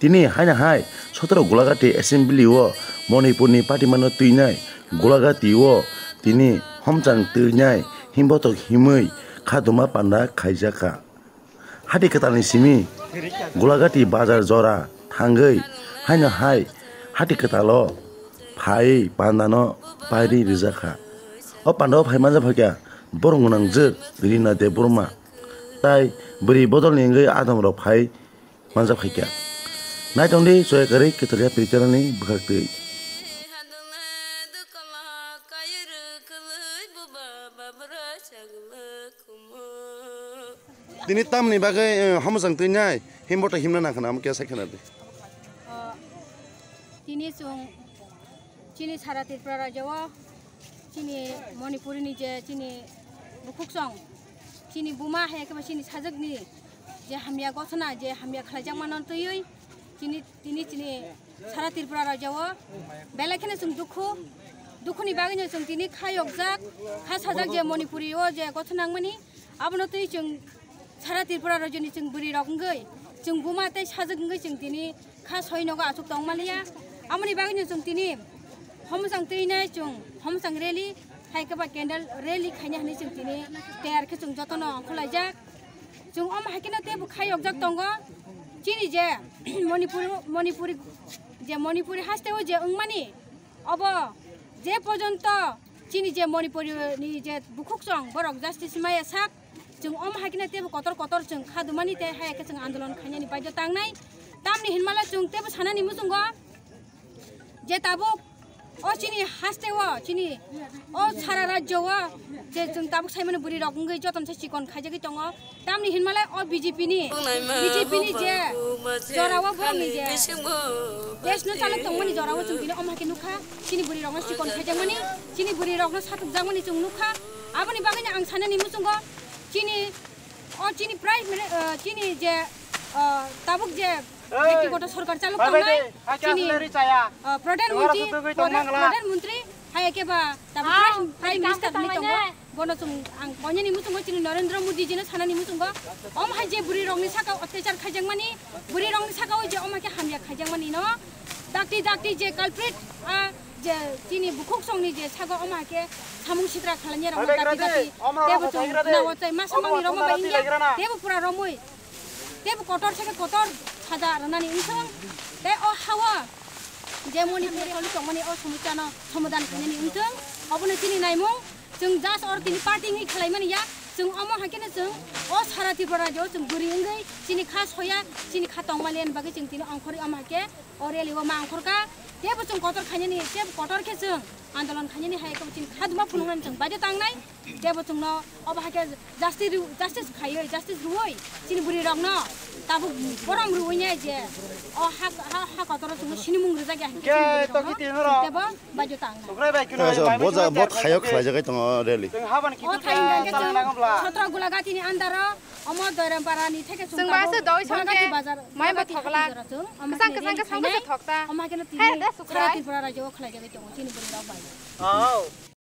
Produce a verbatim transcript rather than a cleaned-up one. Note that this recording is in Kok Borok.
Tini haino hai sotoro Golagati Assembly o Manipurni party mano twinai Golagati o tini homchang twinai himbotok himwi khaduma panda khaijakha. Hati kwtalni simi Golagati bazar jora thangwi haino hai hati kwtalo phai pandano pairi rijakha. O pandao phai manja phaikha borok gwnangjwk Rina Debbarma tai bwrwi bodolni wngwi adamrok phai manja phaikha. Naitongdi soya kwrwi kwtalya piriterani bwkhaktwi. Tini tamni bagwi, eh, hamjang twi nai himboto himna nangkha na, amo khe sai khna di. O, tini chwng chini sara Tripura rajyo o chini Manipuri ni je chini bukhuk song, chini buma hai khe ba chini sajwk ni je hamya gothona, je hamya khlaijak mano twiwi chini, tini chini sara Tripura rajyo o belai kheno chwng dukhu, dukhu ni bagwi no chwng tini kha yokjak, kha sajak je Manipuri o je gothon nangmani, abono twi chwng sara Tripura rajyo ni chwng bwrwi rok wngwi, chwng buma tei sajwk wngwi chwng tini kha soi nogo achuk tong maliya. Amoni bagwi no chwng tini homjang twi nai chwng homjang rally hai khe ba candle rally khaina hinwi chwng tini tiyar khe chwng jotono ongkhorlaijak. Chwng omo hai kheno teibo kha yokjak tongo. Chini je Manipur, Manipuri, je Manipuri haste o je wngmani, obo je porjonto chini je Manipuri ni je bukhuk song borok justice maya sak, chwng omo hai kheno teibo kotor kotor chwng khadumani tei hai khe chwng andolon khainani baidhyo tangnai. Tamni hinmale chwng teibo sanani muchungo je tabuk o chini haste o, chini o sara rajyo o je chwng tabuk saimano bwrwi rok wngwi jotono se chikon khaijagwi tongo. Tamni hinmale o B J P ni, B J P ni je jora o borok ni je desh no chalok tongmani jora o chwng tini omo hai khe nukha, chini bwrwi rok no chikon khaijakmani, chini bwrwi rok no satukjakmani chwng nukha. Aboni bagwi no ang sanani muchungo chini o chini prime mini-, eh, chini je, eh, tabuk je Byaktigoto sorkar chalok tongnai, chini, ah, Pradhan Mantri, Pradhan, Pradhan Mantri, hai khe ba tabuk Prime, Prime Minister hinwi tongo. Bono chwng ang koinani muchungo chini Narendra Modi jino sanani muchungo. Om hai je bwrwi rokni saka otyachar khaijakmani, bwrwi rokni saka o je om hai khe hamya khaijakmani no dakti dakti je culprit, ah, je chini bukhuk songni je saka om hai khe samung sitra khlainai rokno dakti dakti tebo chwng nawa chai masa mangni romwi ba India tebo pura romwi. Teibo kotor se khe kotor saja rwnani wngthung. Tei o ha-o je Manipuri o tongmani o somosya no somadan khainani wngthung. Obono chini naimung, chwng just oro tini party wngwi khlaimani ya. Chwng omo hai kheno chwng o sara Tripura rajyo o chwng bwrwi wngwi chini kha soya, chini kha tongmani bagwi chwng tini ongkhorwi omo hai khe o rally o ma ongkhorkha. Teibo chwng kotor khainani, teibo kotor khe chwng andolon khainani hai khe chini kha duma phunuknani chwng baidhyo tangnai. Teibo chwngno obo hai khe justice rw-, justice khaiwi, justice rwwi chini bwrwi rokno tabuk borom rwwi nai je o ha, ha, ha kotoro chwngno sinimung rwjak ya hinkhe chini bwrwi rokno teibo baidhyo ta wngnai. Bo ja, bo thaio khlaijakgwi tongo rally. O thai hinkhe chwng sotro Gulagati ni under o omo Doiram para ni theke chwng tabuk Gulagati bazar, Gulagati bazar o chwng omo hai khe rally khainai, omo hai kheno tini sara Tripura rajyo o khlaijagwi tongo chini bwrwi rok bai.